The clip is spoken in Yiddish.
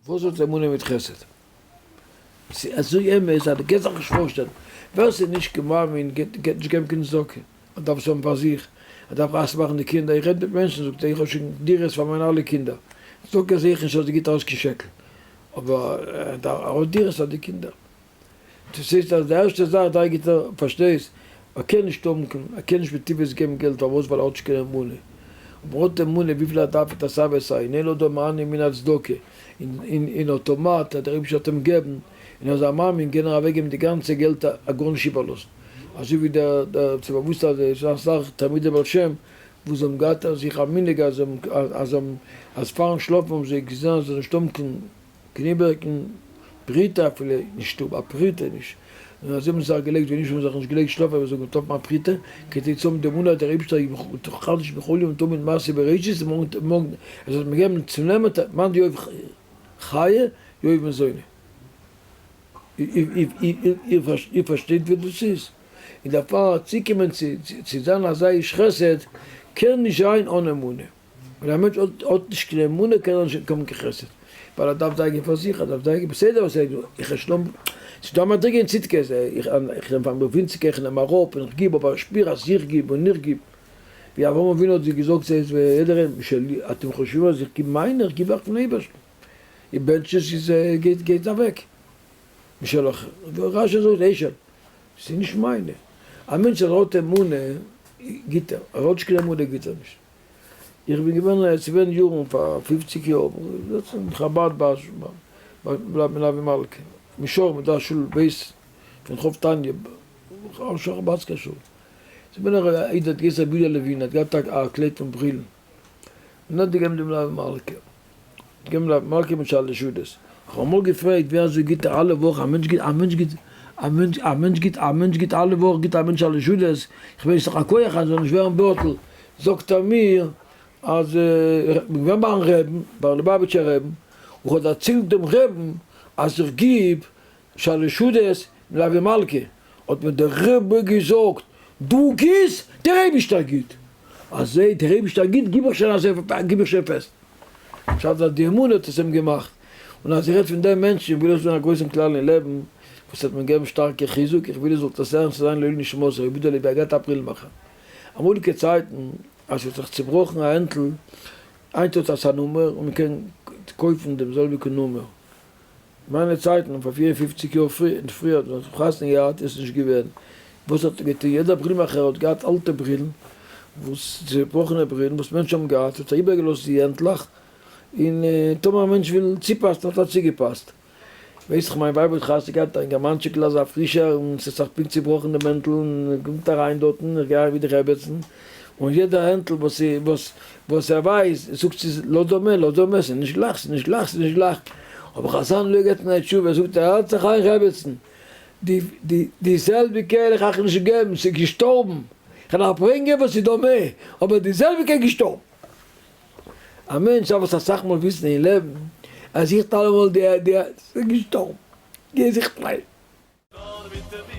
וואס האט אמונה מיט חסד? ס'איז אזוי אמת אז דו קענסט זיך נישט פארשטעלן. ווער ס'איז נישט קיין מאמין גייט נישט געבן קיין צדקה, ער דארף עס האבן פאר זיך, ער דארף חתונה מאכן די קינדער, איך רעד מיט מענטשן זאגט ער איך האב שוין דירות פאר מיינע אלע קינדער, צדקה זעה איך נישט אז ער גיבט ארויס קיין שקל, אבער ער האט דירות פאר די קינדער. דאס הייסט אז די ערשטע זאך דאגה'ט ער, פארשטייסט, ער קען נישט האבן קיין, ער קען נישט בטבעיות געבן געלט, פארוואס? ווייל ער האט נישט קיין אמונה. אויב ער האט אמונה וויפיל ער דארף את עשה ועשה, אין אין אדם מעני מן הצדקה, און און אויטאמאט אז דער אייבערשטער וועט אים געבן, און ער איז א מאמין קען ער אוועקגעבן די גאנצע געלט א גארנישט איבערלאזן. אזוי ווי דער דער ס'איז באוואוסט אז עס איז אסאך תלמידי בעל שם וואס האבן געהאט אויף זיך א מנהג אז אז אז פארן שלאפן האבן זיי געזען אז זיי זאלן נישט האבן קיין קיין איבעריגן פרוטה אפילו אין שטוב, א פרוטה נישט, און אזוי האבן זיי זיך געלייגט, ווען נישט האבן זיי זיך נישט געלייגט שלאפן, אבער זיי האבן געטראפן א פרוטה, כדי צו האבן די אמונה אז דער אייבערשטער איז מחדש בכל יום תמיד מעשה בראשית, און מארגן מארגן עס האט מיר געגעבן צו נעמען, מאן דיהיב חיי יהיב מזוני. איר פארשטייט וואס דאס איז? און דערפאר צוקומען צו זיין אזא איש חסד קען נישט זיין אן אמונה. ווען א מענטש האט נישט קיין אמונה קען ער נישט האבן קיין חסד, ווייל ער דארף דאגה'ן פאר זיך, ער דארף דאגה'ן בסדר וואס ער איז, איך שלום, ס'איז דא א מדריגה אין צדקות, איך נעם פאר מיר ווינציגער, איך נעם אראפ און איך גיב, אבער איך שפיר אז איך גיב און איך גיב, ווי אברהם אבינו האט געזאגט ס'איז יעדער איינער, אתם חושבים אז איך גיב מיינע, איך גיב אויך פון אייבערשטן, איר בענטשט עס איז גייט אוועק, משלך, רשי זאגט אשל, ס'איז נישט מיינע, א מענטש אז ער האט אמונה גיבט ער, ער האט נישט קיין אמונה גיבט ער נישט. איך בין געווען עס איז געווען יארן פאר פופציג יאר זיצן אין חבד ביי מלוה מלכה מישור מיט א שול בית פון חוב תניא חבדסקער שול ס'איז געווען א איד האט געהייסן רבי יודא לעווין האט געהאט א קלייט פון ברילן און האט געגעבן די מלוה מלכה. געבן מלוה מלכה מיט שלש סעודות. איך האב אמאל געפרעגט ווי אזוי גיבט ער אלע וואך א מענטש גיבט א מענטש גיבט א מענטש א מענטש גיבט א מענטש גיבט אלע וואך גיבט א מענטש שלש סעודות, איך ווייס דאך א כח אז עס זאל נישט ווערן בטל, זאגט ער מיר אז איך בין געווען ביים רעבן ביים ליובאוויטשער רעבן און כ'האב דערציילט דעם רעבן אז איך גיב שלש סעודות מלוה מלכה, האט מיר דער רבי געזאגט דו גיבסט דער אייבישטער גיבט, אזוי דער אייבישטער גיבט גיב איך שוין אזוי גיב איך שוין פעסט. פשט אז די אמונה האט עס אים געמאכט, און אז איך רעד פון דעם מענטש, איך וויל אויך זאגן א גרויסן כלל אין לעבן, וואס האט מיר געגעבן שטארקע חיזוק, איך וויל איר זאלט עס הערן, ס'זאל זיין לעילוי נשמתו, רבי יודא לייב הגה אפריל מאכער. אמאליגע צייטן, אז ס'האט זיך צובראכן א הענטל, היינט האט עס א נומער און מ'קען קויפן דעם זעלביגן נומער, מיינע צייטן, פאר 54 יאר פריער, ווען איך האב חתונה געהאט, איז עס נישט געווען. וואס האט געטון? יעדער ברילמאכער האט געהאט אלטע ברילן, וואס צעבראכענע ברילן וואס מענטשן האבן געהאט, האט ער איבערגעלאזט די הענטלעך, און טאמער א מענטש וויל צופאסן האט ער צוגעפאסט. ווייס איך מיין ווייב האט חתונה געהאט א אינגערמאנטשיקל אזא פרישער, און ס'האט זיך פונקט צעבראכן די מענטל, און קומט אריין דארטן, איך גיי אריין ווי די רעבעצן, און יעדע הענטל וואס וואס וואס ער ווייסט זאגט ס'איז לא דומה לא דומה ס'איז נישט גלייך ס'איז נישט גלייך ס'איז נישט גלייך האב איך אזא נויג געהאט אין א תשובה זאגט ער הערט זיך איין רעבעצן די די די זעלביגע וועל איך אייך נישט געבן ס'איז געשטארבן כ'וועל אייך ברענגען וואס איז דומה אבער די זעלביגע איז געשטארבן א מענטש דארף עס אסאך מאל וויסן אין לעבן ער זוכט אלעמאל די די ס'איז געשטארבן גיי זיך טרייען. נאר מיט.